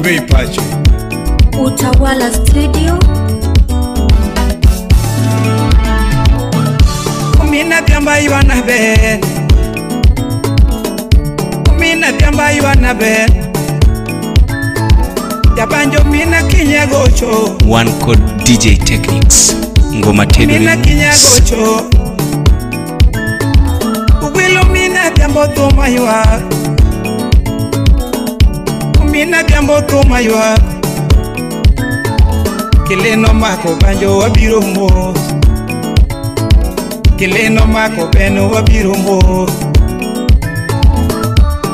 Homabay pacho. Utawala Studio. Mina gamba yuana ben. Mina gamba yuana ben. Jabanjo mina kinyagocho. One code DJ Techniques. Ngoma tedo. Mina kinyagocho. Uwilo mina gambo tumaywa. Mina gambo tumaywa. Kileno mako banjo wabiro mos. Kileno mako beno wabiro mos.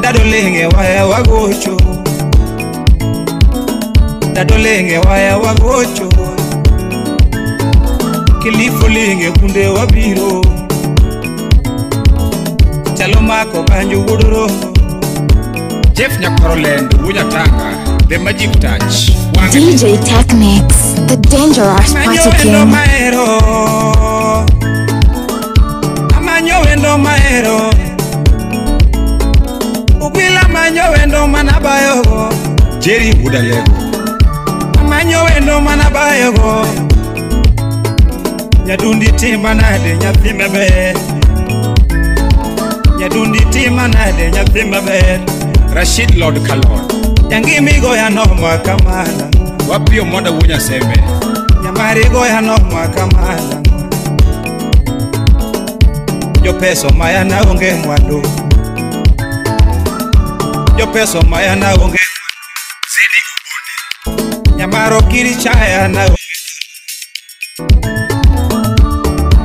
Dado lenge waya wagocho. Dado lenge waya wagocho. Kilifo lenge kunde wabiro. Chalo mako banjo wuduro. Jeff Nyakoroland, Wunyatanga, The Magic Touch. DJ Techniques, the dangerous party king. Amanyo wendo maero. Ugwila manyo wendo manabayogo. Jerry Budalego. Amanyo wendo manabayogo. Nyadundi tima nade nyathi maber. Nyadundi tima nade nyathi maber. Rashid Lord Kalon. Yangimi goya no makamana. Wapio mwanda wunya seme. Nyamari goya no makamana. Jopeso maya na onge mwandu. Jopeso maya na onge. Zidi ubunde. Nyamaro kiri chaya na onge.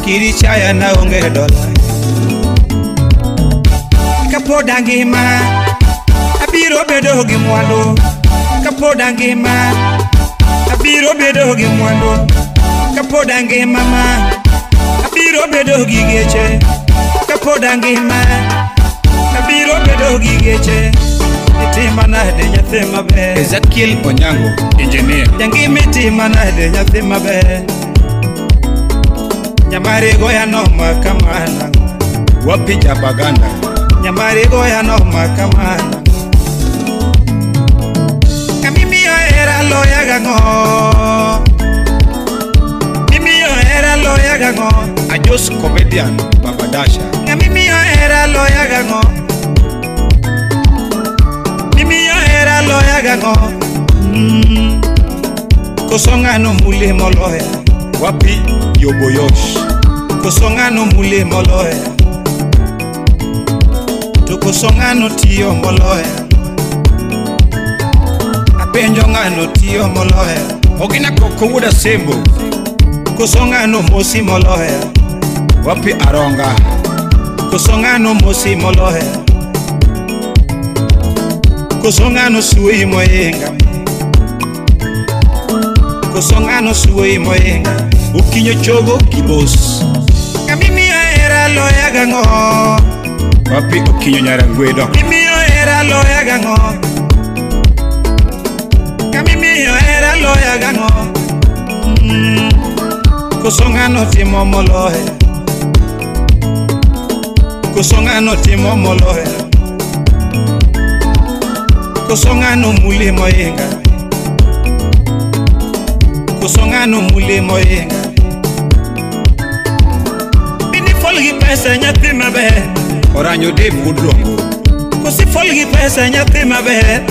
Kiri chaya na onge dola. Kapoda ngima. Abiro bedo gi mwandu. Kapoda ngima. Abiro bedo gi mwandu. Kapoda ngima ma. Abiro bedo gi geche. Kapoda ngima. Abiro bedo gi geche. Itima nade nyathi maber. Ezekiel Onyango, engineer. Jangimi itima nade nyathi maber. Nyamari goya noma kamana. Wapi Jabaganda. Nyamari goya noma kamana. Mimi ohera loya gango. Mimi ohera loya gango. Ajos comedian Baba Dasha. Mimi ohera loya gango. Mimi ohera loya gango. Kosonga no mule moloya. Wapi Yoboyosh. Kosonga no mule moloya. To kosonga no tiyo moloya. Penjo ng'ano tiyo moloya. Ogina koko wuoda sembo. Koso ng'ano mosi moloya. Wapi Aronga. Koso ng'ano mosi moloya. Koso ng'ano suoi moinga. Koso ng'ano suoi moinga. Ukinyo chogo kibos. Mimi ohera loya gang'o. Wapi Okinyo nyarangwedo. Mimi ohera loya gang'o. Mimi ohera loya gang'o. Koso ng'ano timo moloya. Koso ng'ano timo moloya. Koso ng'ano mule moinga. Koso ng'ano mule moinga. Bini fol gi pesa nyathi maber. Oranyo Dave Mudrongo. Kosi fol gi pesa nyathi maber.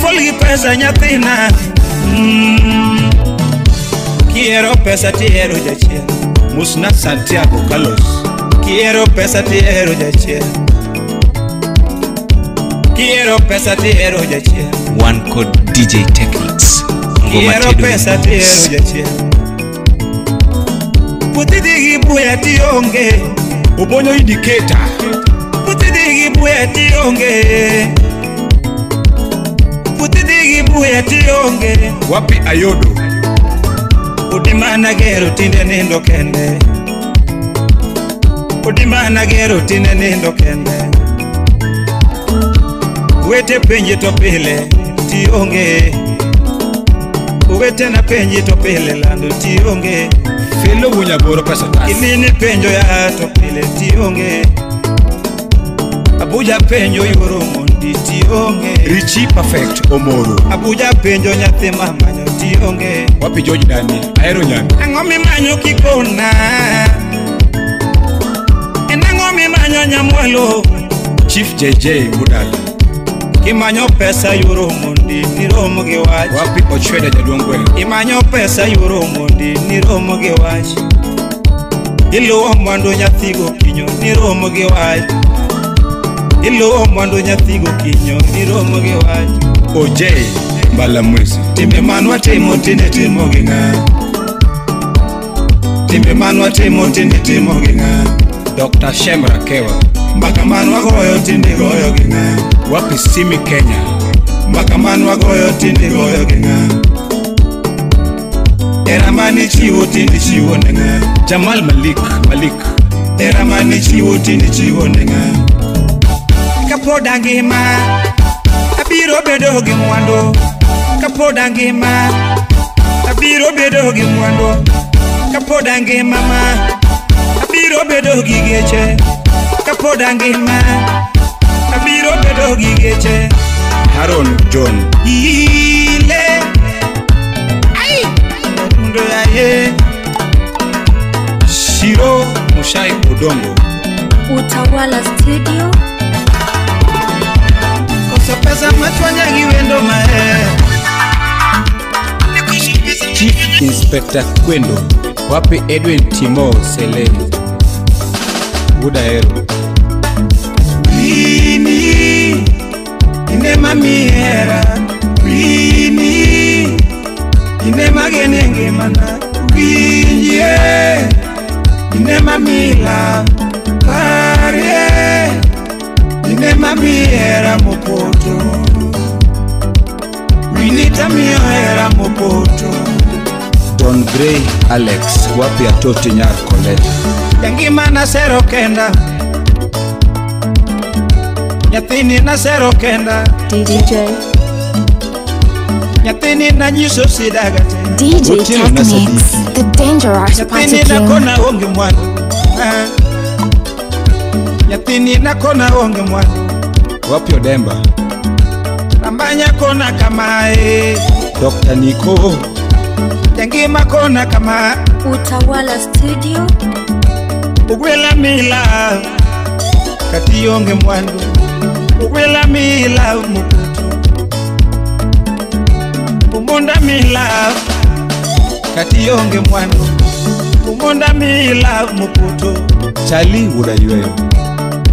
Fol gi pesa nyathina. Kiero pesa tiero jachien. Musna Santiago Carlos. Kiero pesa tiero jachien. Kiero pesa tiero jachien. One code DJ Techniques. Ngoma Kiero pesa tiero jachien. Puthi dhi gi buya tionge. Obonyo indicator. Puthi dhi gi buya tionge. Puthi dhi gi buya tionge. Wapi Ayodo. Udi mana gero tinde nindo kende. Udi mana gero tinde nindo kende. Wete penje to pile tionge. Wete na penje to pile lando tionge. Felo wunyagoro pesa tas. Kilini penjo ya to pile tionge. Abuja penjo yoro mon mondi tionge. Richie Perfect Omoro. Abuja penjo nyathi mamanyo tionge. Wapi George Dani, ahero nyami. Ang'o mimanyo kikona? En ang'o mimanyo nyamwalo? Chief JJ Budala. Imanyo pesa yuro mondi niromo gi wach. Wapi Ochweda jaduong' gweng'. Imanyo pesa yuro mondi niromo gi wach. Iluwo mwandu nyathi gokinyo niromo gi wach. Iluwo mwandu nyathi gokinyo niromo gi wach. OJ Mbalamwezi. Timbe manwa timo tinde timo gi ng'a? Timbe manwa timo tinde timo gi ng'a? Dr. Shem Rakewa. Mbaka manwa goyo tinde goyo gi ng'a? Wapi Simi Kenya. Mbaka manwa goyo tinde goyo gi ng'a? Era mani chiwo tinde chiwo ne ng'a? Jamal Malik Malik. Era mani chiwo tinde chiwo ne ng'a? Kapod angima abiro bedo gi mwandu. Kapod angima abiro bedo gi mwandu. Kapod angima ma abiro bedo gi geche. Kapod angima abiro bedo gi geche. Haron John. Ile ai mundo yaye. Shiro Mushai Odongo. Utawala Studio. Koso pesa machwanya gi wendo maher. Chief Inspector Kwendo. Wapi Edwin Timo Seleni. Udaero. Winnie, ine mamiera. Winnie, ine magene ngimana. Winnie, ine mamila. Parie, ine mamiera mopoto. Winnie tamio era mopoto. Don Gray Alex. Wapi Atoti Nyar Colette. Jangima nasero kenda. Nyathini nasero kenda. DJ. Nyathini nanyiso sidaga te. DJ Otieno Technics, the dangerous party Nyathini king. nakona onge mwandu. Nyathini nakona onge mwandu. Wapi Odemba. Rambanya kona kamae. Dr. Nico. Jangima kona kama. Utawala Studio. Ugwela mila kati onge mwandu. Ugwela mila mukutu. Umonda mila kati onge mwandu. Umonda mila mukutu. Charlie Udayweyo.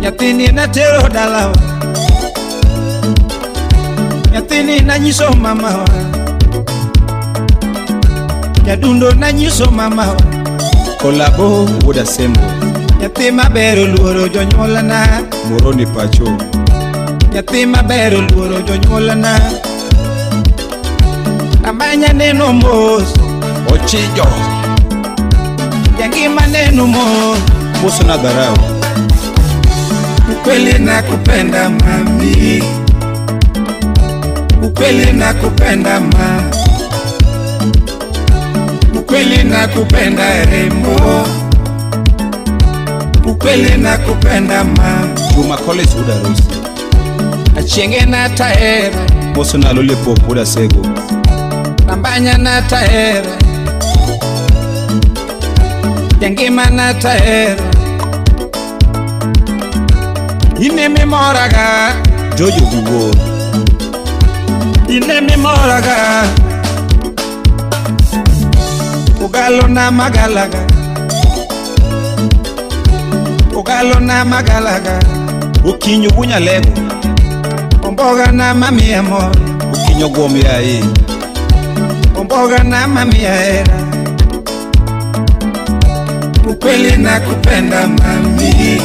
Nyathini natero dalawa. Nyathini nanyiso mamawa. Nyadundo nanyiso mamawa. Kolabo Wuoda Sembo. Nyathi maber oluoro jonyuolna. Moroni pacho. Nyathi maber oluoro jonyuolna. Amanya neno mos. Ochijo. Jangima neno mos. Muso na dharau. Ukweli nakupenda mami. Ukweli nakupenda ma. Ukweli nakupenda rembo. Ukweli nakupenda ma. Juma College Wuoda Rosi. Achienge na taere. Muso na Lollipop Wuoda Sego. Rambanya na taere. Jangima na taere. Ine mimoraga. Jojo Biwuor. Ine mimoraga. Ugalo na magalaga. Ugalo na magalaga. Okinyo Wunyalego. Omboga na mamia mor. Okinyo gwom yaye. Omboga na mamia hera. Ukweli nakupenda mami.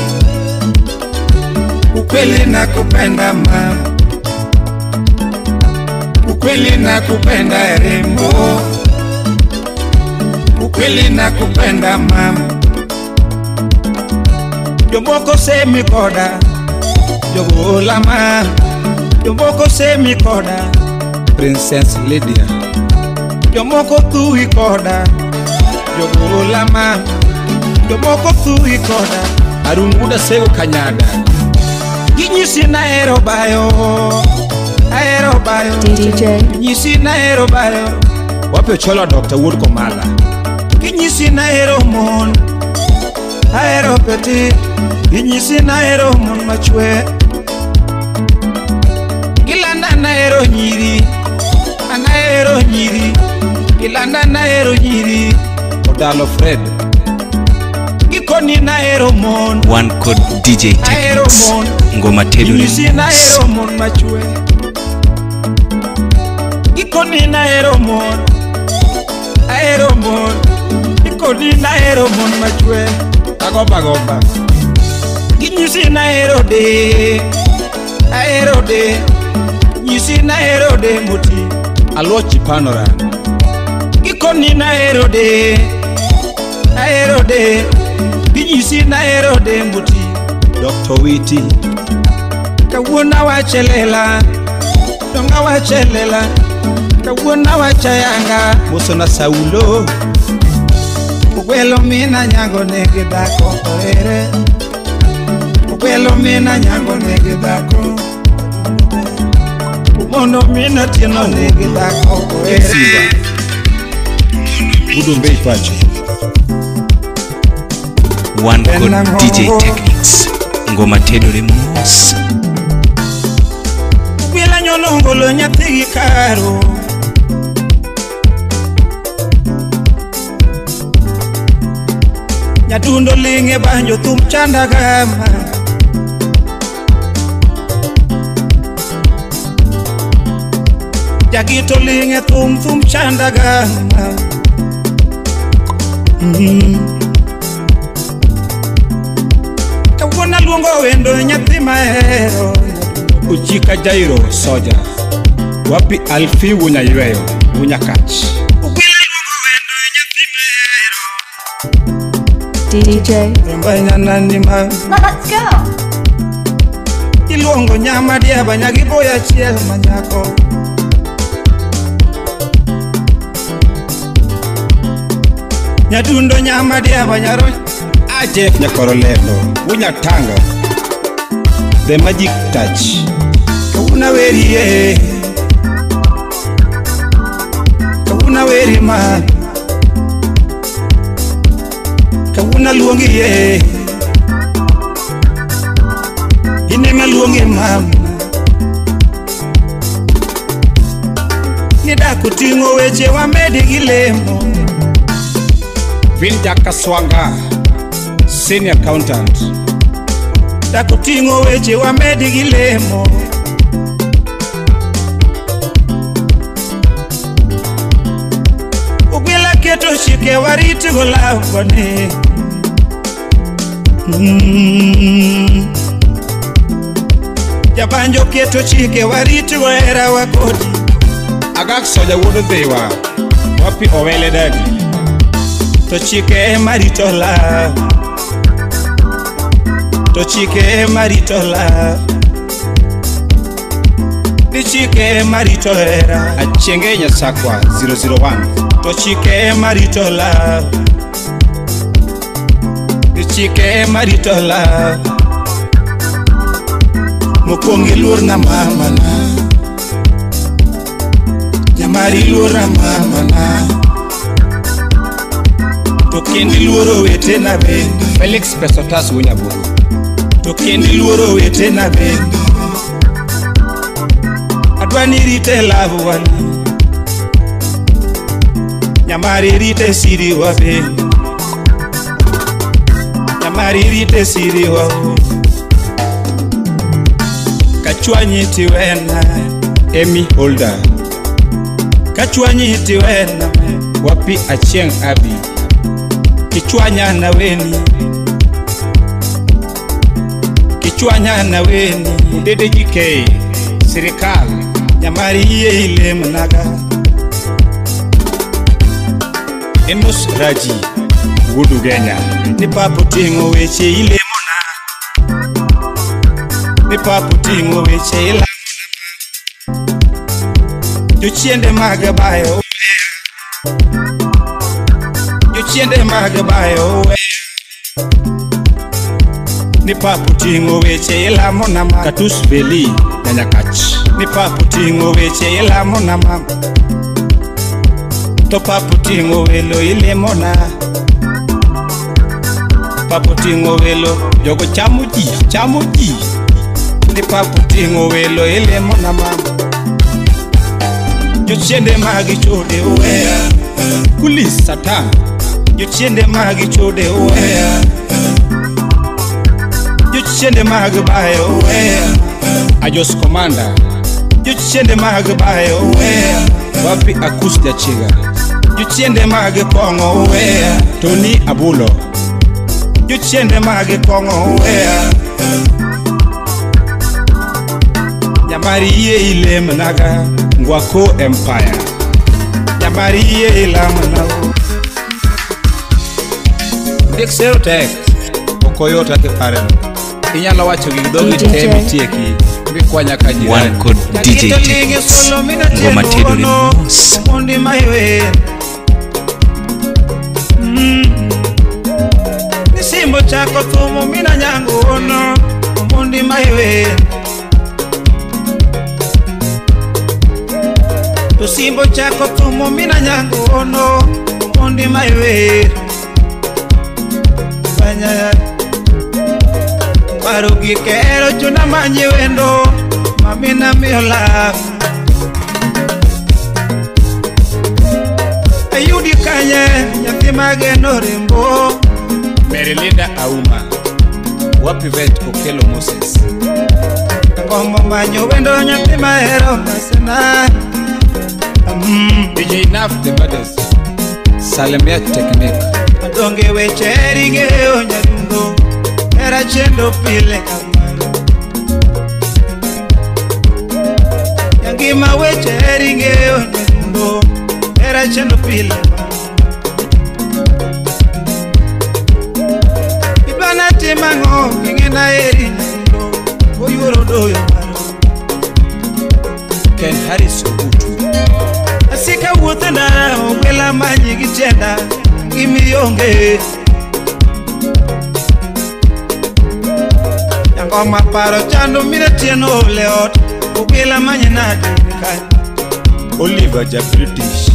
Ukweli nakupenda ma. Ukweli nakupenda rembo. Ukweli nakupenda mama. Jomoko semi koda. Jogola ma. Jomoko semi koda. Princess Lydia. Jomoko thui koda. Jogola ma. Jomoko thui koda. Arun Wuoda Sego Kanyada. Ginyisi nahero bayo, ahero bayo. DJ Ginyisi nahero bayo. Wapi Ochola Dr. Wuod Komala. Ginyisi nahero mon, ahero peti. Ginyisi nahero mon machwe. Gilanda nahero nyiri, anahero nyiri. Gilanda nahero nyiri. Odalo Fred. Gikoni nahero mon, Wan kod DJ ahero Technics. mon. Ngoma tedore Ginyisi mos. nahero mon machwe. Gikoni nahero mon, ahero mon. Gikoni nahero mon machwe. Agomba gomba. Ginyisi nahero de, ahero de. Nyisi nahero de moti. Aluochi Panoran. Gikoni nahero de, ahero de. Ginyisi nahero de moti. Dr. Witi. Kawuono awacho lela, dong awacho lela. Kawuono awacho yanga. Mosona Saulo. Ogwelo mina nyango nigi dhako ohere. Ogwelo mina nyango nigi dhako. Mondo mina tieno nigi dhako ohere. Simba. Udumbe ipacho. Wan kod DJ Technics. Ngoma tedore mos. Ogwela nyolongolo nyathi gi karo. Nyadundo ling'e banjo thum chanda gama. Jagito ling'e thum thum chanda gama. Kawuono aluongo wendo nyathi mahero. Uchika Jairo Soja. Wapi Alfi Wunyayweyo Wunyakach. Ogwela luongo wendo nyathi mahero. DJ Nyamba ma Let's go. Iluongo nyama diaba nyagiboyo achiel manyako. Nyadundo nyama diaba nyaro. Ajef Nyakorolendo Wunyatanga. The Magic Touch. Kawuono aweri ye, kawuono aweri ma. Kawuono aluongi ye, in ema aluongi mama. Ni dak oting'o weche wamedi gi lemo. Vilja Kaswanga, Senior Accountant. Dak oting'o weche wamedi gi lemo. Ogwela keto chike warit go lawone. Jabanjo keto chike warit go hera wa kodi. Agak Soja Wuod Dhiwa. Wapi Owele Dadi. To chike ema rito la, to chike ema rito la. Ni chike ema rito hera. Achienge Nyasakwa 001. To chike ema rito la, ni chike ema rito la. Mokwongo iluor na mamana, nyamari iluor na mamana. To kendo iluoro wetena bende. Felix Pesotas Wunyaburu. To kendo iluoro wetena bende. Adwa ni irite love wana, nyamari irite siri wa bende. Nyamari irite siri wa. Kachwanyi tiwena. Amy Holder. Kachwanyi tiwena. Wapi Achieng' Abi. Kichwanya na weni, kichwanya na weni. Udede GK Sirikal. Nyamari yie ilemnaga. Enos Raji Wuod Ugenya. Ni papo ting'o weche ilemona, ni papo ting'o weche ilamona. Jochiende mag bayo, jochiende mag bayo. Ni papo ting'o weche ilamo na mama. Katus Beli na Nyakach. Ni papo ting'o weche ilamo na mama. To papo ting'o welo ilemo na. Papo ting'o welo jogo chamo ji, chamo ji. Ni papo ting'o welo ilemo na mama. Jochiende magi chode uweya. Kulis Satan. Jochiende magi chode uweya. Jochiende mag bayo uweya. Ajos Commander. Jochiende mag bayo uweya. Wapi Akus Jachiga. Jochiende mag kong'o uweya. Tony Abulo. Jochiende mag kong'o uweya. Nyamari yie ilemnaga. Ngwako Empire. Nyamari yie ilamna. Ndik sero tek. Ok oyot kaka ipareno. Inyalo wacho gi dhogi te mitieki. Mikwanya ka jirani. Wan kod DJ Technics. Ngoma tedore mos. Omondi maiwe. Nisimbo chako thumo mina nyango ono. Omondi maiwe. To simbo chako thumo mina nyango ono. Omondi maiwe. Banya. Paro gi kero chuna manye wendo. Mamina miola. Ayudi kanye nyathi mageno rembo. Merilinda Auma. Wapi vet Okelo Moses. Ngombo manyo wendo nyathi mahero masena. DJ Naf the baddest. Salemia Technique. Adonge weche ring'eyo nyadundo. Era chendo pile kamano. Nyangima weche ring'eyo nyadundo. Era chendo pile kamano. Ibana timang'o king'ena eri nyadundo. Oyuoro doyo maro. Ken Harris Ogutu. Asika wuotho ndara ogwela manyi gi tienda gimionge. Nyangoma paro chando mine tieno ole ot ogwela manye nade kanyo. Oliver ja British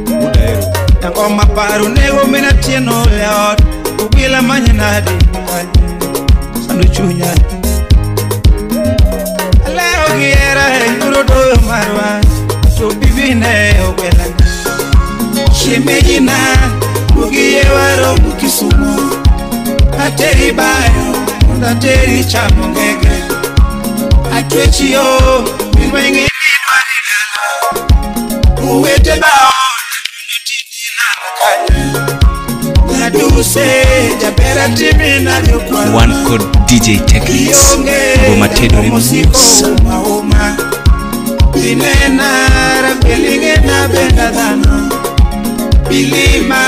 Budaero. Nyangoma paro nego mine tieno ole ot ogwela manye nade kanyo. Sando chunya. Leo gi hera e yuro doyo marwa. To bibine ogwela. Shemejina ugiye waro Kisumu. Ateri bayo ateri chamo ngege. Atwechio minwenge dwari dala. Uwete bao tini na kanye. Naduse jabera timi na nyukwa. One code DJ Technics. Ngoma tedore mos. Uma. Inena rapelinge na benda dhano. Bilima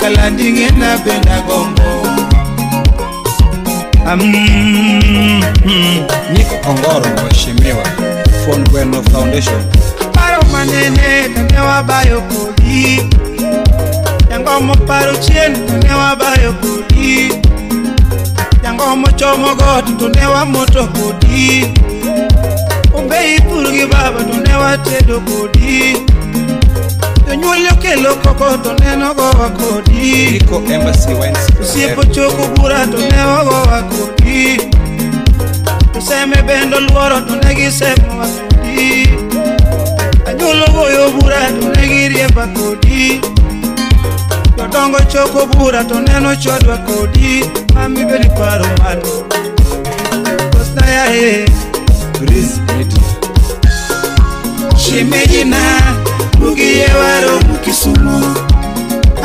kalandinge na benda gombo. Nick Ongoro mheshimiwa Fon Gweno Foundation. Paro manene tane wabayo kodi. Nyangomo paro chien tane wabayo kodi. Nyangomo chomo got tane wamoto kodi. Ombe ipur gi baba to ne watedo kodi. Jonyuol okelo koko to ne nogowa kodi. Iko Embassy Wines. Osiepo choko bura to ne wagowa kodi. Oseme bendo luoro to ne gisemowa kodi. Anyuolo goyo bura to ne giriemba kodi. Jodongo choko bura to neno chodwa kodi. Mami bedi paro mano. Osnaya e Breeze Media. Shemejina ugiye waro Kisumu.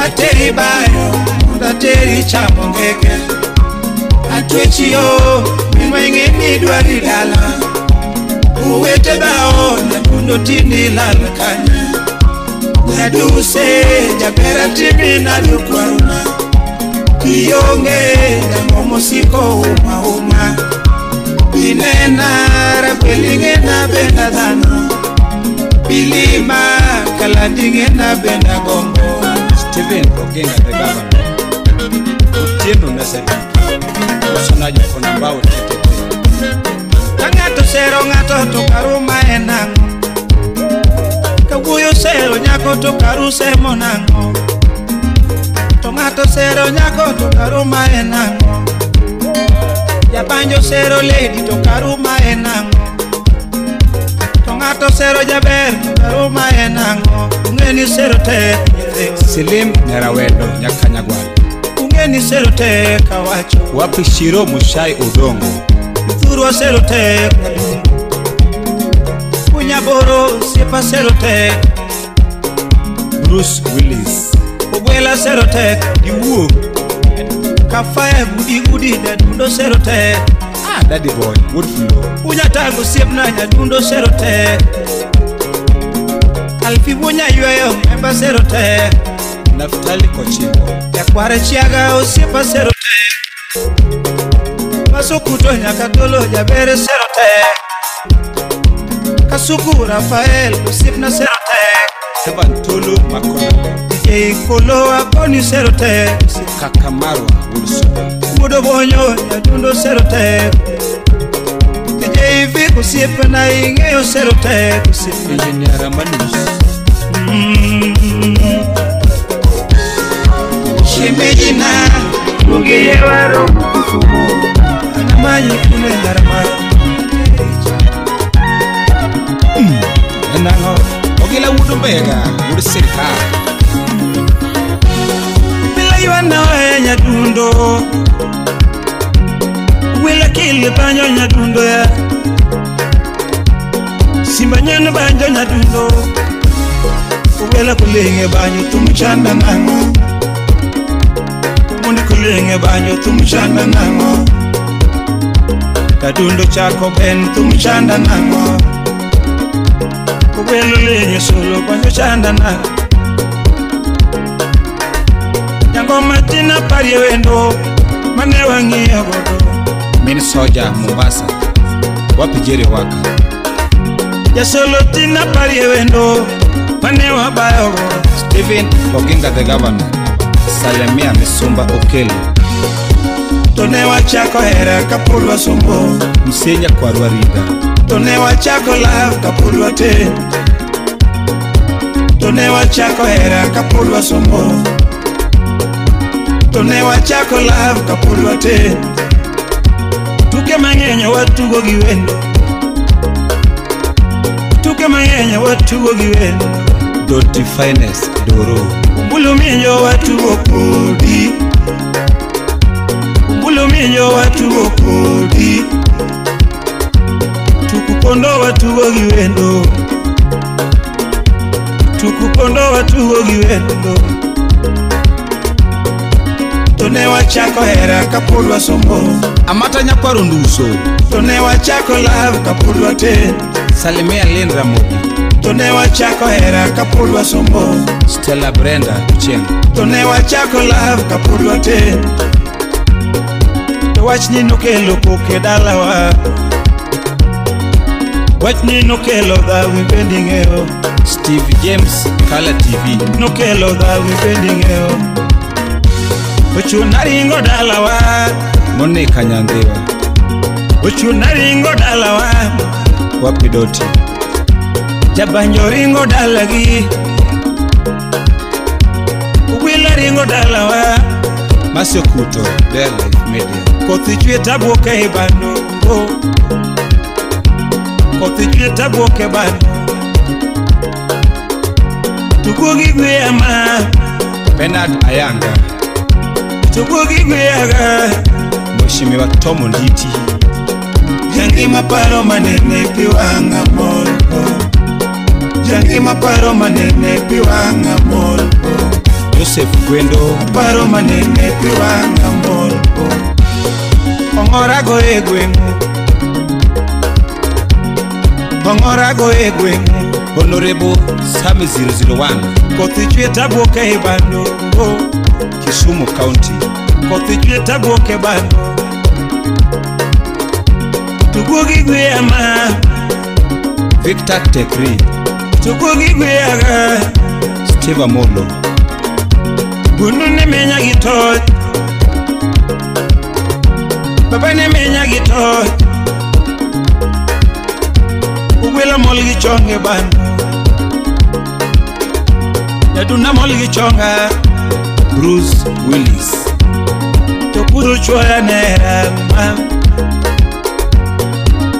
Ateri bayo ateri chamo ngeke. Atwechio minwenge ni dwari dala. Uwete bao nyadundo tindi lal kanye. Naduse jabera timi na nyukwaruna. Kionge nyangomo siko uma uma. Inena rapelinge na benda dhano. Bilima kalandinge na benda gombo. Steven Ogenga the governor. Otieno Nasabiki. Osonajo kona mbao tete. Ka sero ng'ato to karuma en ang'o? Ka wuoyi osero nyako to karuse monang'o? To ng'ato sero nyako to karuma en ang'o? Jabanjo sero lady to karuma en ang'o? To ng'ato sero jaber to karuma en ang'o? Ung'eni sero tek. Selim Nyarawendo Nyakanyagwal. Ung'eni sero tek awacho. Wapi Shiro Mushai Odongo. Thurwa sero tek. Punyaboro siepa sero tek. Bruce Willis. Ogwela sero tek. Diwuo. Kafaya gudi gudi nyadundo sero tek. Ah, daddy boy, wood flow. Unyatango siepna nyadundo sero tek. Alfi bunya yweyo memba sero tek. Naftali Kochimbo. Jakware chiaga osiepa sero tek. Masukuto nyakatolo jabere sero tek. Kasuku Rafael osiepna sero tek. Evan Tolu Makonambe. DJ Kolo akoni sero tek. Kakamarwa Wilson. Mudo bonyo nyadundo sero tek. DJ Vic osiepna ing'eyo sero tek. Engineer Ramanus. Shemejina Mugiyewaro Anamanyi kune ndarama. Enang'o Ogila wuod Mbega wuod sirkal. Bila ywana we nyadundo. Wila kile banjo nyadundo ya. Simba nyen banjo nyadundo. Wila kulenge banjo tumchanda nang'o. Mundi kulenge banjo tumchanda nang'o. Kadundo chako ben tumchanda nang'o. Welo lenye solo banjo chanda nang'o. Nyangoma tina parie wendo mane wang'iyo godo. Min soja Mombasa. Wapi Jerry Waka. Jasolo tina parie wendo mane wabayo godo. Stephen Oginga the governor. Salamia Misumba Okelo. To ne wachako hera kapod wasomo. Msenya kwarwa Rida. To ne wachako love kapod watin. To ne wachako hera kapod wasomo. To ne wachako love kapod watin. Tuke mang'eny watugo gi wendo. Tuke mang'eny watugo gi wendo. Doti Finest Doro. Ombulu minyo watugo kodi. Ombulu minyo watugo kodi. Tukupondo watugo gi wendo. Tukupondo watugo gi wendo. To ne wachako hera kapod wasomo. Amata nyakwaro Nduso. To ne wachako love kapod watin. Salimia Lynn Ramogi. To ne wachako hera kapod wasomo. Stella Brenda Ochieng. To ne wachako love kapod watin. To wachni nokelo koko e dalawa. Wachni nokelo dhawi bende ing'eyo. Steve James Kala TV. Nokelo dhawi bende ing'eyo. Ochuna ringo dalawa. Monica Nyandhiwa. Ochuna ringo dalawa. Wapi Doti. Jabanjo ringo dalagi. Wila ringo dalawa. Masio Kuto, Dear Life Media. Kothi chwe tabuok e bando. Kothi chwe tabuok e bando. Tugo gi gweya ma. Bernard Ayanga. Tugo gi gweyaga. Mheshimiwa Tom Onditi. Jangima paro manene pi wang'a mol. Jangima paro manene pi wang'a mol. Joseph Gwendo. Paro manene pi wang'a mol. Ong'ora go e gweng'u. Ong'ora go e gweng'u. Honorable Sami 001. Kothi chwe tabuok e bando. Kisumu County. Kothi chwe tabuok e bando. Tugo gi gweya ma. Victor Tekri. Tugo gi gweyaga. Steve Amolo. Bunu ne menya gi toch. Baba ne minya gi to Ugwela mol gi chonge bando Nyaduna mol gi chonga Bruce Willis To kudho chwoya ne hera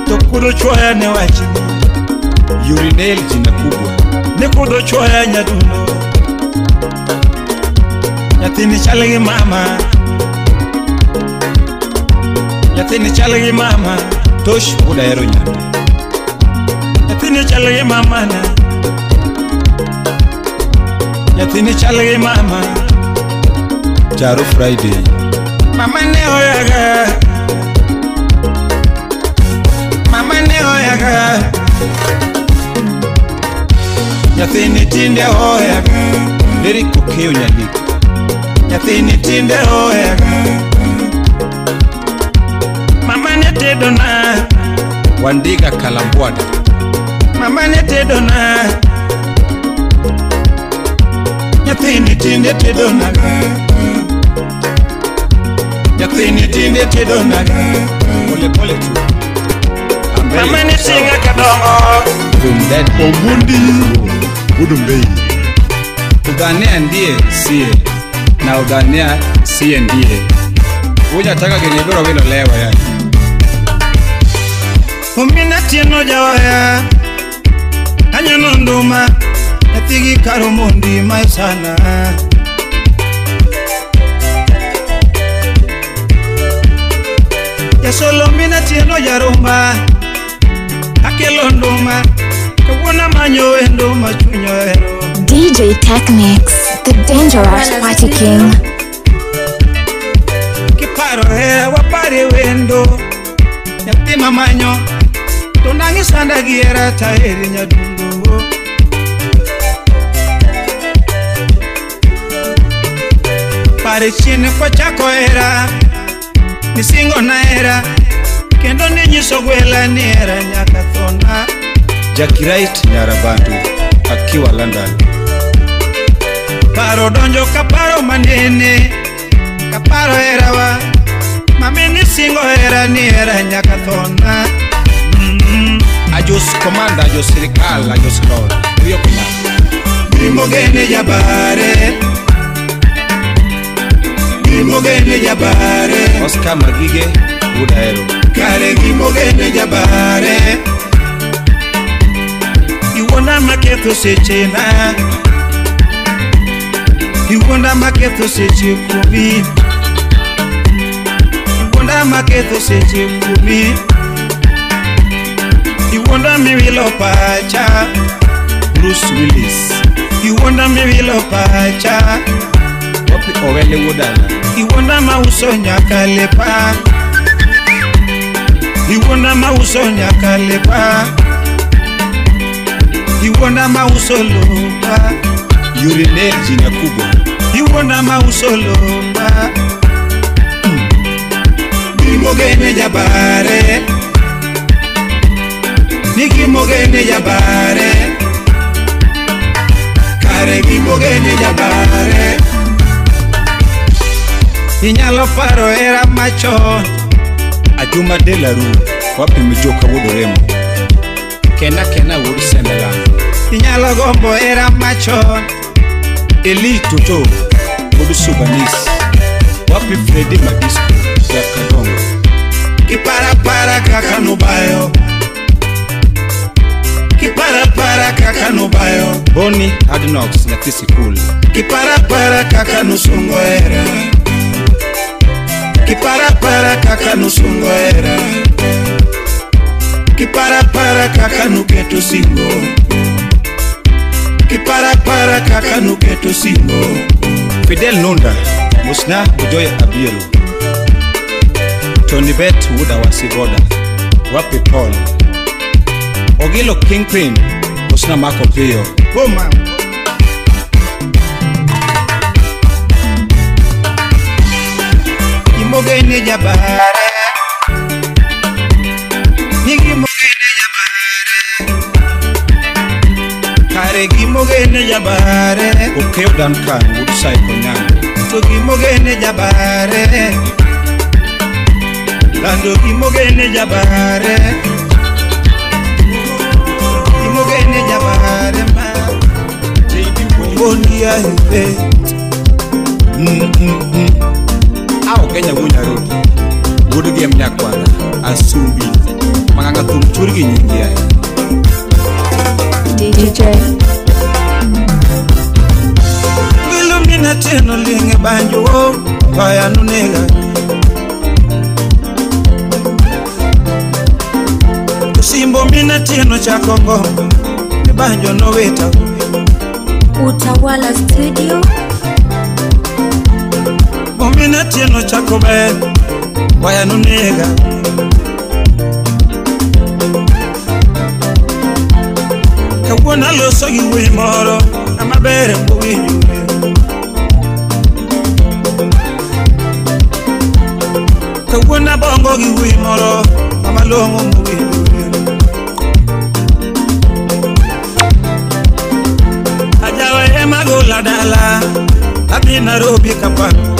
To kudho chwoya ne wachni Urinel jina kubwa Ne kudho chwoya nyadundo Nyathini chal gi mama Nyathini chal gi mama Tosh wuod ahero nyande Nyathini chal gi mama na Nyathini chal gi mama Jaro Friday Mama ne oyaga Mama ne oyaga Nyathini tinde oyaga Derrick Okeyo Nyadik Nyathini tinde oyaga Mama ne tedona Wandiga Kalambwada Mama ne tedona Nyathini tinde tedona Nyathini tinde tedona Pole pole tu Mama ne tinga kadongo Ogundi Udumbei Udhania ndiye siye na udhania siye ndiye Hujataka kinibiro wilo lewa yani Umina tieno jawaya Anyono nduma Nyathigi karo mondi maisana Jasolo mina tieno jarumba Akelo nduma Kawuono manyo wendo machuny ohero DJ Technics, the dangerous party king. Kiparo hera wapare wendo Nyathi mamanyo To nang'i sanda gi hera taheri nyadundo Pare chien kwachako hera Nisingo na hera Kendo ninyiso gwela ni hera nyaka thona Jackie Wright Nyarabandu akiwa London Paro donjo kaparo manene Kaparo herawa Mami nisingo hera ni hera nyaka thona Ajos commander, ajos sirikal, ajos lord Riyo kuna Gimogene jabare Gimogene jabare Oscar Magige wuod ahero Kare gimogene jabare Iwuonda maketho sechena Iwuonda maketho seche kuomi Iwuonda maketho seche kuomi Iwuonda miwilo pacha Bruce Willis Iwuonda miwilo pacha Wapi Owele wuod Ala Iwuonda mauso nyaka lepa Iwuonda mauso nyaka lepa Iwuonda mauso lopa Urinel jina kubwa Iwuonda mauso lopa Gimogene jabare Ni gimogene jabare Kare gimogene jabare Inyalo paro hera machon Ajuma Delaru wapi Mijoka wuod Oremo Kena Kena wuod Semelang Inyalo gombo hera machon Eli Toto wuod Subanis wapi Freddy Madisco Jakadongo Kiparapara kaka nubayo Kiparapara kaka nubayo Boni Adnox nyathi sikul Kiparapara kaka nusungo hera Kiparapara kaka nusungo hera Kiparapara kaka nuketo singo Kiparapara kaka nuketo singo Fidel Nunda Musna Bujoy Abiero Tony Bet wuod Awasigoda wapi Paul Ogilo Kingpin Musna Mako Piyo Boma Gimogene jabare Ni gimogene jabare Kare gimogene jabare Okeyo Duncan wuod Saiko Nyango To gimogene jabare Lando gimogene jabare. Gimogene jabare ma. Bondia he. Ao Kenya wunya rodi. Wuod gem nyakwara asumbi. Manganga thum churgi nyingi ae. DJ Wilumina teno linge banjo kaya nunega. Simbo mina teno cha Kongo banjo no weta. Utawala Studio. Mina teno cha Kobe kaya nunega. Kawuono aloso gi wuoyi moro amaber mowinjore. Kawuono abongo gi wuoyi moro amalong'o mowinjore. Ajawa ema gola dala adhi Nairobi kapango.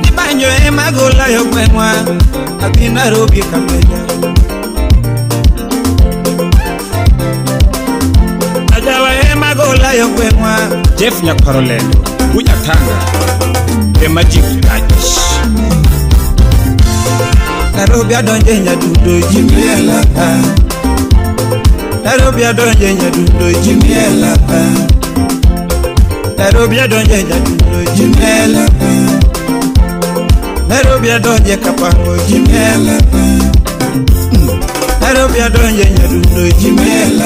Ni banjo ema gola yo gweng'wa adhi Nairobi kameja. Jeff Nyaparolendo, Bunyatanga, The Magic Touch. Nairobi adonje nyadundo jimiela. Nairobi adonje nyadundo jimiela. Nairobi adonje nyadundo jimiela. Nairobi adonje kapango jimiela. Nairobi adonje nyadundo jimiela.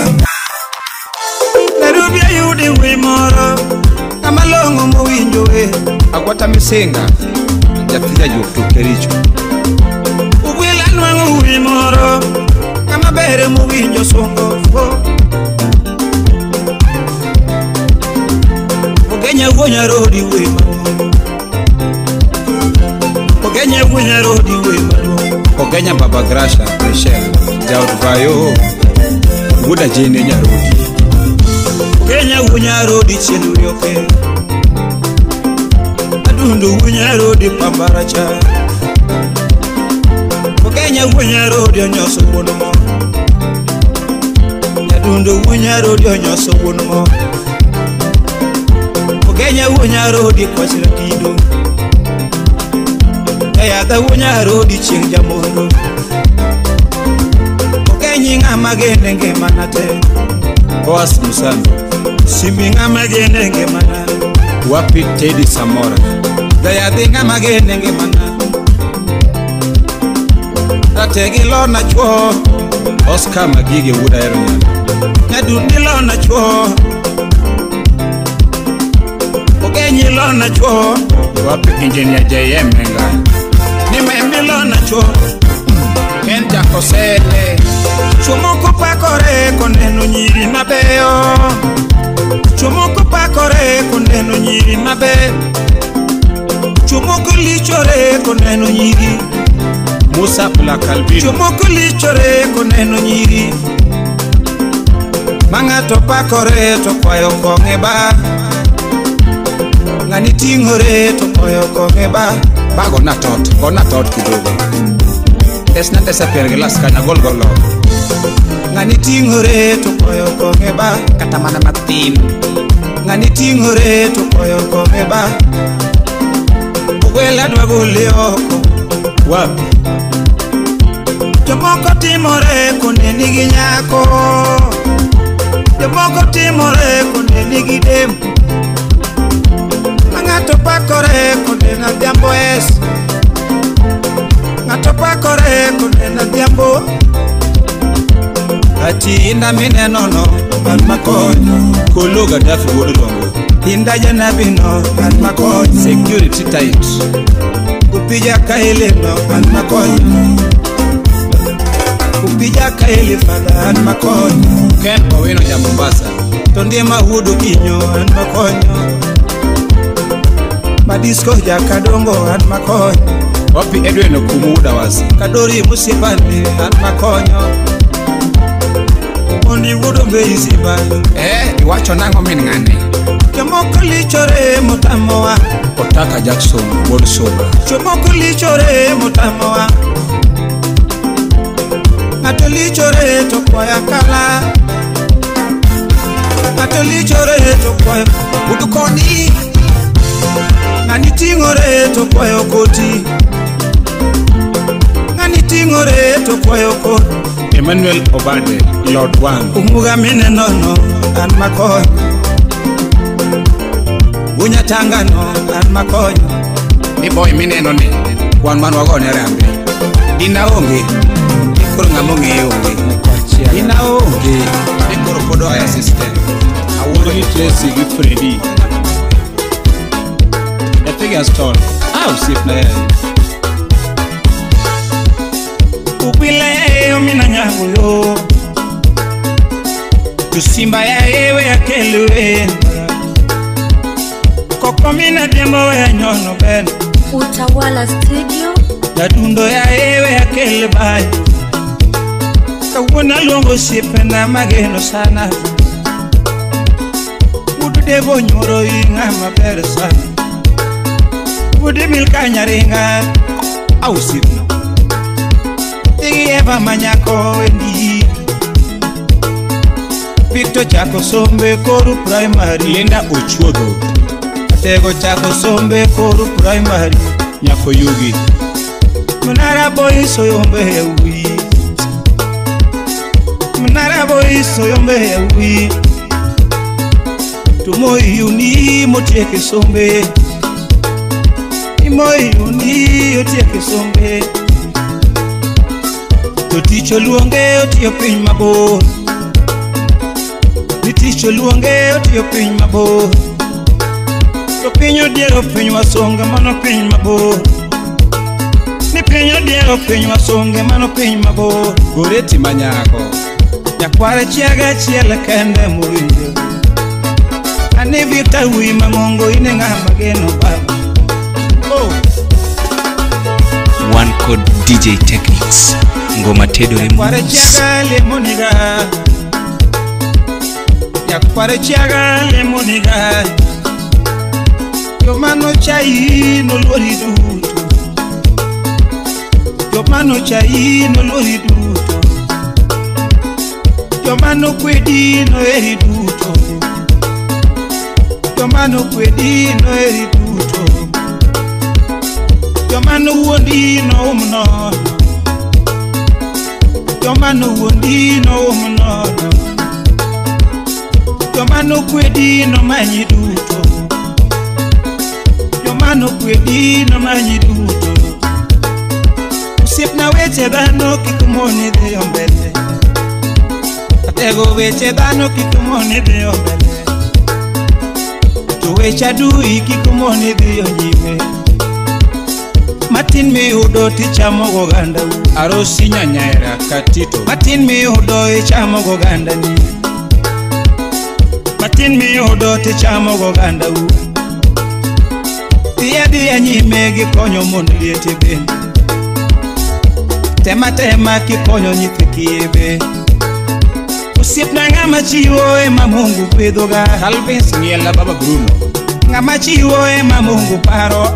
Nairobi ayudi wuoyi moro amalong'o mowinjoe. Agwata Misinga, jathija juok to Kericho. Ugwila nwang'o wuoyi moro amaber mowinjo sungo. Ogenya wuo Nyarodi wuoyi maduong'. Ogenya wuo Nyarodi wuoyi maduong'. Ogenya Baba Grasha Michelle, jaod Vayo, wuoda Jane Nyarodi. Kenya wuo Nyarodi chien yoke. Adundo wuo Nyarodi pambaracha. Kenya wuo Nyarodi onyoso wuon mo. Adundo wuo Nyarodi onyoso wuon mo. Kenya wuo Nyarodi kwachra kido. Yadha wuo Nyarodi chieng' jamondo. Okenyi ng'ama gene ngimana te. Boas Musambi. Simbi ng'ama gene ngimana. Wapi Teddy Samora. Dayadhi ng'ama gene ngimana. Rategi lona chuo. Oscar Magige wuod Ahero Nyanda. Nyadundi lona chuo. Ogenyi lona chuo. Wapi Engineer JM Menga. Nimembi lona chuo. Ken Jakosele. Chuo moko pakore koneno nyiri mabeyo. Chuo moko pakore koneno nyiri mabeyo. Chuo moko lichore koneno nyiri. Musa Black Albino. Chuo moko lichore koneno nyiri. Ma ng'ato pakore to kwayo kong'e ba. Ng'ani ting'ore to kwayo kong'e ba. Ba gona tot kidogo. Tesna tesa pier gilas kanya gol golo. Ng'ani ting'ore to kwayo kong'e ba. Kata mana matin. Ng'ani ting'ore to kwayo kong'e ba. Ogwela dwa gole oko. Wapi? Jomoko timore koneni gi nyako. Jomoko timore koneni gi dem. Ma ng'ato pakore koneno adhiambo es. Ng'ato pakore koneno adhiambo. Ati inda mineno no an makonyo. Kolo Gaddafi wuod Rombo. Inda janabi no an makonyo. Security tight. Upija kaele no an makonyo. Upija kaele fada an makonyo. Ken Owino ja Mombasa. To ndima wuod Okinyo an makonyo. Madisco ja Kadongo an makonyo. Wapi Edwin Okumu wuod Awasi. Kadori Musipande an makonyo. Ondi wuod Ombei Simba. Iwacho nang'o min ng'ani? Jomoko lichore motamowa. Otaka Jackson wuod Soba. Jomoko lichore motamowa. Ng'ato lichore to kwayo akala. Ng'ato lichore to kwayo budho koni. Ng'ani ting'ore to kwayo koti. Ng'ani ting'ore to kwayo koti. Emmanuel Obade, Lord Wang. Umuga mineno no an makonyo. Unyatanga no an makonyo. Ni boy mineno ni wan man wagone rambe. Dina onge ni koro ng'ama ong'eyo onge. Dina onge ni koro pod oa e system. Awuoro gi Tracy gi Freddy. Nyathi Gaston, osiepna en. Upila yae omina nyanguyo. To simba yae we akelwe. Koko mina dembo we nyono ben. Utawala Studio. Jadundo yae we akel bai. Kawuono aluongo osiepena mageno sana. Wuod Devo nyuoro i ng'ama ber sana. Wuod Milka nyaringa Osiepna. Digi Eva manyako wendi. Victor chako sombe koru primary. Linda Ochuodho. Atego chako sombe koru primary. Nyako Yugi. Mnara boy soyombe wi. Mnara boy soyombe wi. Tumoyi uni motieke sombe. Imoyi uni otieke sombe. To tich oluonge otiyo piny mabor. Ni tich oluonge otiyo piny mabor. To piny odiero piny wasonge mano piny mabor. Ni piny odiero piny wasonge mano piny mabor. Goreti manyako. Nyakware chiaga achiel kende mowinjo. Ani Victor wi mang'ongo in e ng'ama geno baba. Oh. Wan kod DJ Technics. Ngoma tedore Nyakware mos. chiaga lemoniga. Nyakware chiaga lemoniga. Joma nochayi noluori duto. Joma nochayi noluori duto. Joma nokwedi noheri duto. Joma nokwedi noheri duto. Joma nowuondi noum nono. Joma nowuondi noum nono. Joma nokwedi nomanyi duto. Joma nokwedi nomanyi duto. Osiepna weche dhano kik moni dhiyo mbele. Atego weche dhano kik moni dhiyo mbele. To weche adui kik moni dhiyo nyime. Matin miyudo tichamo gogandau. Arosi nyanyaera Katito. Matin miyudo ichamo gogandani. Matin miyudo tichamo gogandau. Dhi adhiya nyime gi konyo mond liete bende. Tema tema kikonyo nyithi kiye be. Osiepna ng'ama chiwo ema Mungu gwedhoga. Calvins Ng'iela Baba Bruno. Ng'ama chiwo ema Mungu paro.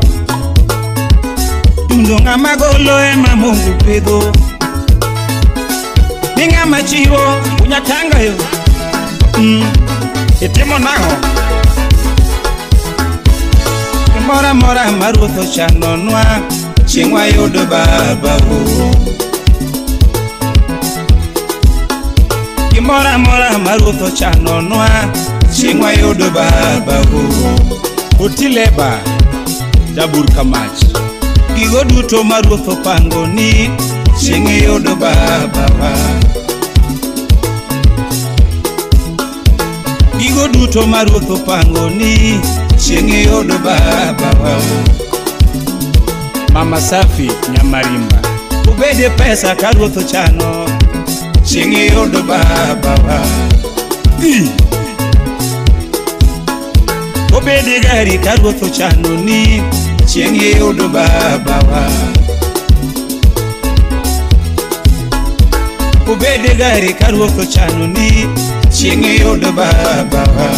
Dundo ng'ama golo ema Mungu gwedho. Ni ng'ama chiwo unyatanga yo. Itimo nang'o? Gimoro amora ma ruoth ochanonwa chieng' wayudo baba o. Gimoro amora ma ruoth ochanonwa chieng' wayudo baba o. Otileba Jabur Kamach. Gigo duto ma ruoth opangoni chieng' iyudo baba wa. Gigo duto ma ruoth opangoni chieng' iyudo baba wa. Mama Safi Nyamarimba. Ubede pesa ka ruoth ochano chieng' iyudo baba wa. Obede gari ka ruoth ochano ni chieng' iyudo baba wa. Obede gari ka ruoth ochano ni chieng' iyudo baba wa.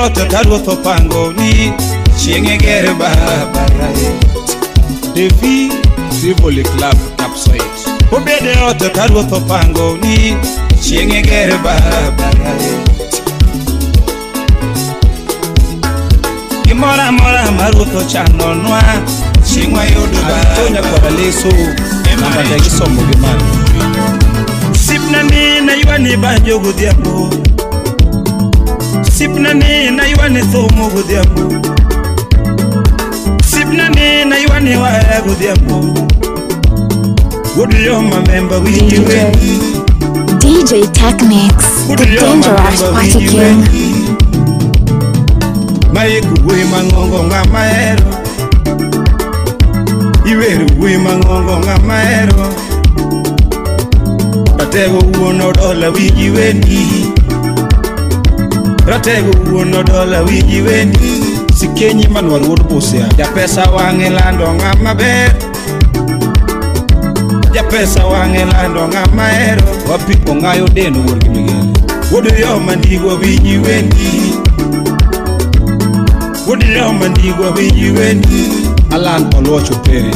ot ka ruoth opango ni chieng' e ger baba Devi Rivoli Club Kapsoit. Obede ot ka ruoth opango ni chieng' e ger baba Gimoro amora ma ruoth ochanonwa chieng' wayudo baba Tonya koda leso namba te gisomo gi malo. Sipna ni naywani banjo godhiambo. Sipna ni naywani thomo godhiambo. Sipna ni naywani waya godhiambo. Wuod Yoma memba winji wendi. DJ Technics, the dangerous party king. Maiku wuoyi mang'ongo ng'ama hero. Iwer wuoyi mang'ongo ng'ama hero. Ratego wuon odola winji wendi. Ratego wuon odola winji wendi. Sikenyi manwar wuod Busia. Japesa wang'e lando ng'ama ber. Japesa wang'e lando ng'ama hero. Wapi ong'ayo deno wuon gi Migele. Wuod Yoma ndigwa winji wendi. Wuod Yoma ndigwa winji wendi. Alan Oluoch Opere.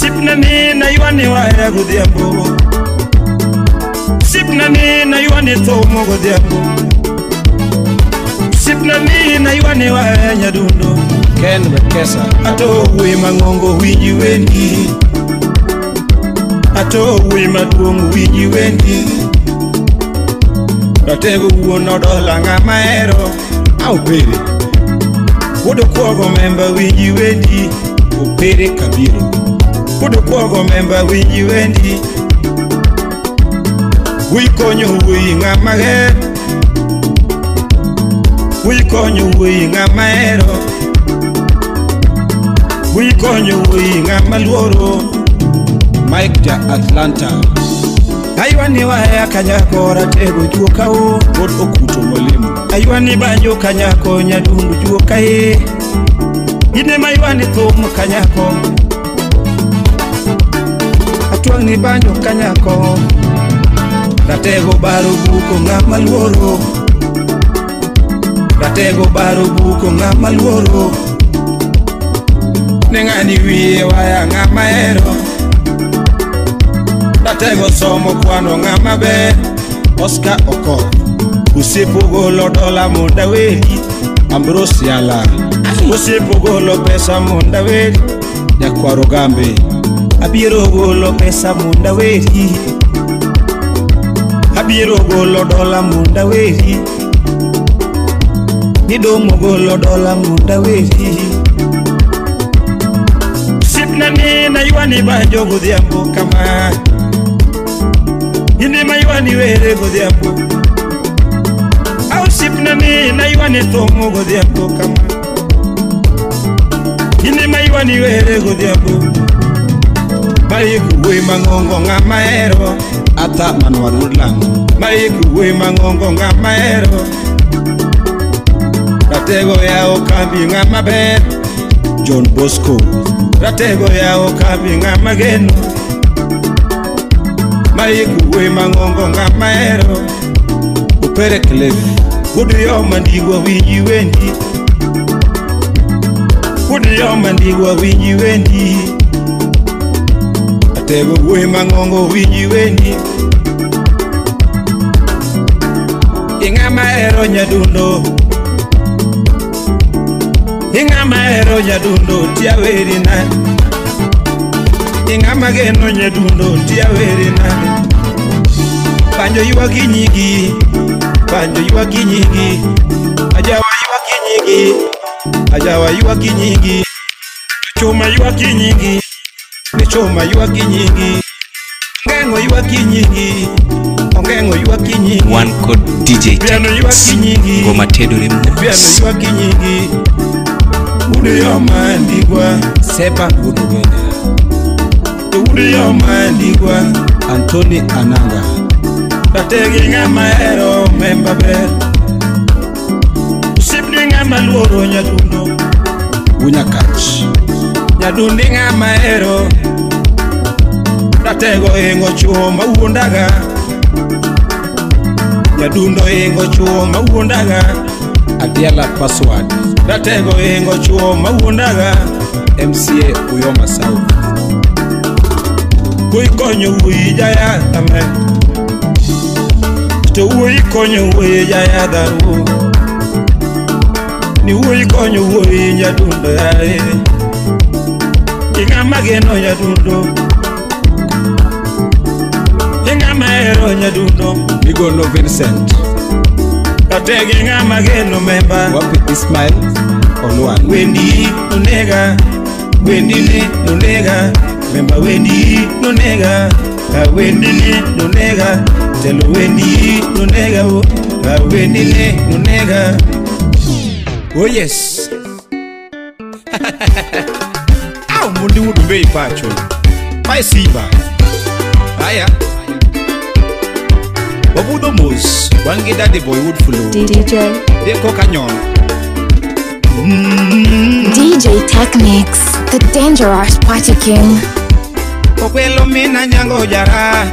Sipna ni naywani waya godhiambo. Sipna ni naywani thomo godhiambo. Sipna ni naywani waya nyadundo. Ken Wekesa. Ato wuoyi mang'ongo winji wendi. Ato wuoyi maduong' winji wendi. Ratego wuon odola ng'ama hero. Opere. Wuod Okuogo memba winji wendi. Opere Kabiro. Wuod Okuogo memba winji wendi. Wuoyi konyo wuoyi ng'ama ger. Wuoyi konyo wuoyi ng'ama hero. Wuoyi konyo wuoyi ng'ama luoro. Mike ja Atlanta. Aywani waya kanyako ratego juoka o. Wuod Okuto Mwalimu. Aywani banjo kanyako nyadundu juoka e. Ine maywani thum kanyako. Atwang'ni banjo kanyako. Ratego baro buko ng'ama luoro. Ratego baro buko ng'ama luoro. Ne ng'ani wiye waya ng'ama hero. Ratego somo kwano ng'ama ber. Oscar Okoth. Osiepo golo dola mondo aweri. Ambrose Yala. Osiepo golo pesa mondo aweri. Nyakwaro Gambe. Abiro golo pesa mondo aweri. Abiro golo dola mondo aweri. Nidomo golo dola mondo aweri. Sipna ni naywani banjo godhiambo kama. Ine maywani were godhiambo. Au sipna ni naywani thomo godhiambo kama. Ine maywani were godhiambo. Maiku wuoyi mang'ongo ng'ama hero. Arthur Manwar wuod Lang'o. Maiku wuoyi mang'ongo ng'ama hero. Ratego yawo kambi ng'ama ber. John Bosco. Ratego yawo kambi ng'ama geno. Maiku wuoyi mang'ongo ng'ama hero. Opere Cliff. Wuod Yoma ndigwa winji wendi. Wuod Yoma ndigwa winji wendi. Ratego wuoyi mang'ongo winji wendi. Ing'ama hero nyadundo. Ing'ama hero nyadundo tia weri nade. Ing'ama geno nyadundo tia weri nade. Banjo ywagi nyigi. Banjo ywagi nyigi. Ajawa ywagi nyigi. Ajawa ywagi nyigi. Chuma ywagi nyigi. Chuma ywagi nyigi. Ongeng'o ywagi nyigi. Ongeng'o ywagi nyigi. One code DJ Piano Technics. ywagi nyigi. Ngoma tedore Piano mos. ywagi nyigi. Wuod Yoma ndigwa. Seba wuod Ogenda. Wuod Yoma ndigwa. Anthony Ananga. Rategi ng'ama hero memba ber. Osipni ng'ama luoro nyadundo. Wunyakach. Nyadundi ng'ama hero. Ratego ingo chuo mawuondaga. Nyadundo ingo chuo mawuondaga. Adiala Password. Ratego ingo chuo mawuondaga. MCA Uyoma South. Wuoyi konyo wuoyi jayadha me. To wuoyi konyo wuoyi jayadha ru. Ni wuoyi konyo wuoyi nyadundo yae. Ing'ama geno nyadundo. Ing'ama hero nyadundo. Migono Vincent. Ratego ing'ama geno memba. Wapi Ismail Olwan. Wendi nonega. Wendi ni nonega. Memba wendi nonega. Wendi ni nonega. Telo wendi nonega. Wendi ni nonega. Oh yes. Au mundi wudu bei pacho. Mae Simba. Aya. Wabudho mos. Wan gi Daddy Boy Wood Flow. DJ Deko kanyon. DJ Technics, the dangerous party king. Okwelo mina nyango jara.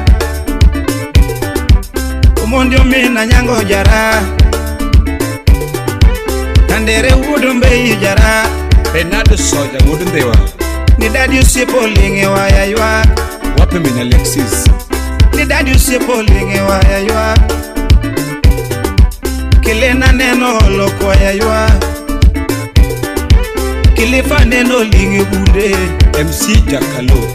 Omondi mina nyango jara. Kandere wudu mbei jara. Bernardo Soja wudu ndewa. Ni dadi usiepo linge waya ywa. Wapi mina Alexis. Ni dadi usiepo linge waya ywa. Kilena neno loko ya ywa. Kilifa neno linge bunde. MC Jakalo.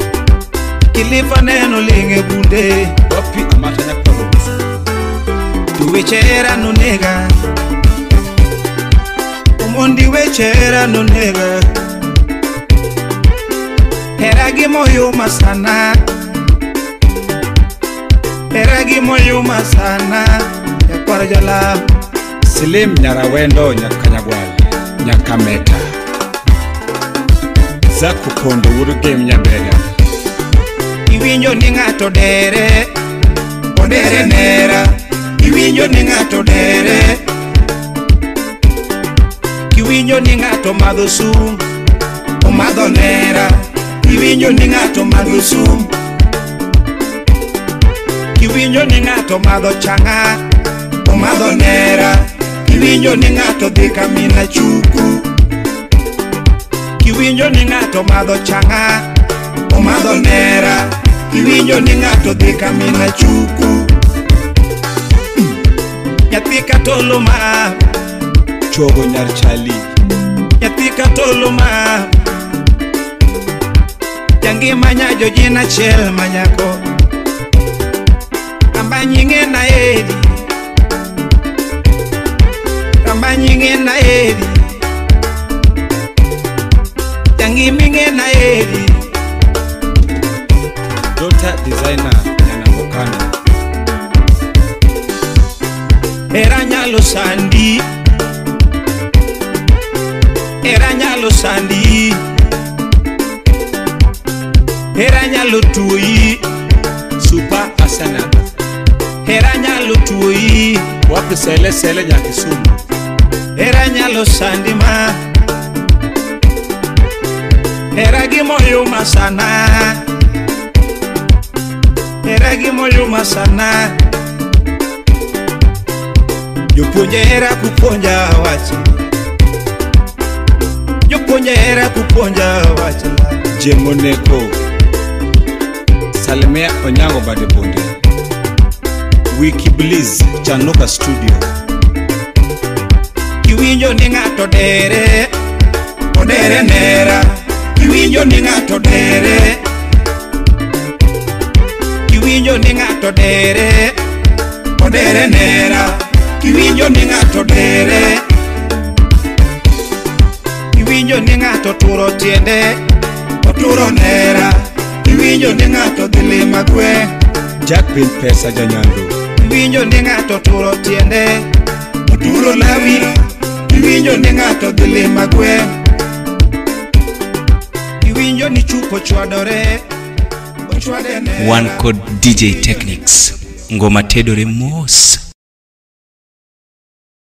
Kilifa neno linge bunde. Wapi amata nyakoro. Tuwechera nonega. Omondi wechera nonega. Hera gi moyo masana. Hera gi moyo masana. Nyakwar jala. Slim Nyarawendo Nyakanyagwal Nyakameta. Zaku Kondo wudu game Nyabega. Iwinjo ni ng'ato dere. Odere nera. Iwinjo ni ng'ato dere. Iwinjo ni ng'ato madho sum. Omadho nera. Iwinjo ni ng'ato madho sum. Iwinjo ni ng'ato madho chang'a. Omadho nera. Iwinjo ni ng'ato dhi kamina chuku. Iwinjo ni ng'ato madho chang'a. Omadho nera. Iwinjo ni ng'ato dhi kamina chuku. Nyathi katolo ma. Chogo nyar chali. Nyathi katolo ma. Jangima nyajo jina chiel manyako. Amba nyinge na edi. Amba nyinge na edi. Jangima na edi. Dota designer Nyanambokano. Era nyalo sandi. Era nyalo sandi. Era nyalo tuoyi. Super Arsenal. Era nyalo tuoyi. Wapi sele sele Nyakisumu. Era nyalo sandi ma. Era gi moyo masana. Era gi moyo masana. Jopuonje era kupuonja wach. Jopuonje era kupuonja wach. Jemoneko. Salimea Onyango Bade Bonde. Wiki Bliss Chanoka Studio. Iwinjo ni ng'ato dere. Odere nera. Iwinjo ni ng'ato dere. Iwinjo ni ng'ato dere. Odere nera. Iwinjo ni ng'ato dere. Iwinjo ni ng'ato turo tiende. Oturo nera. Iwinjo ni ng'ato dhi lima gwe. Jack Bin Pesa Janyando. Iwinjo ni ng'ato turo tiende. Oturo lawi. Iwinjo ni ng'ato dhi lima gwe. Iwinjo ni chupo chwadore. Ochwade nera. Wan kod DJ Technics. Ngoma tedore mos.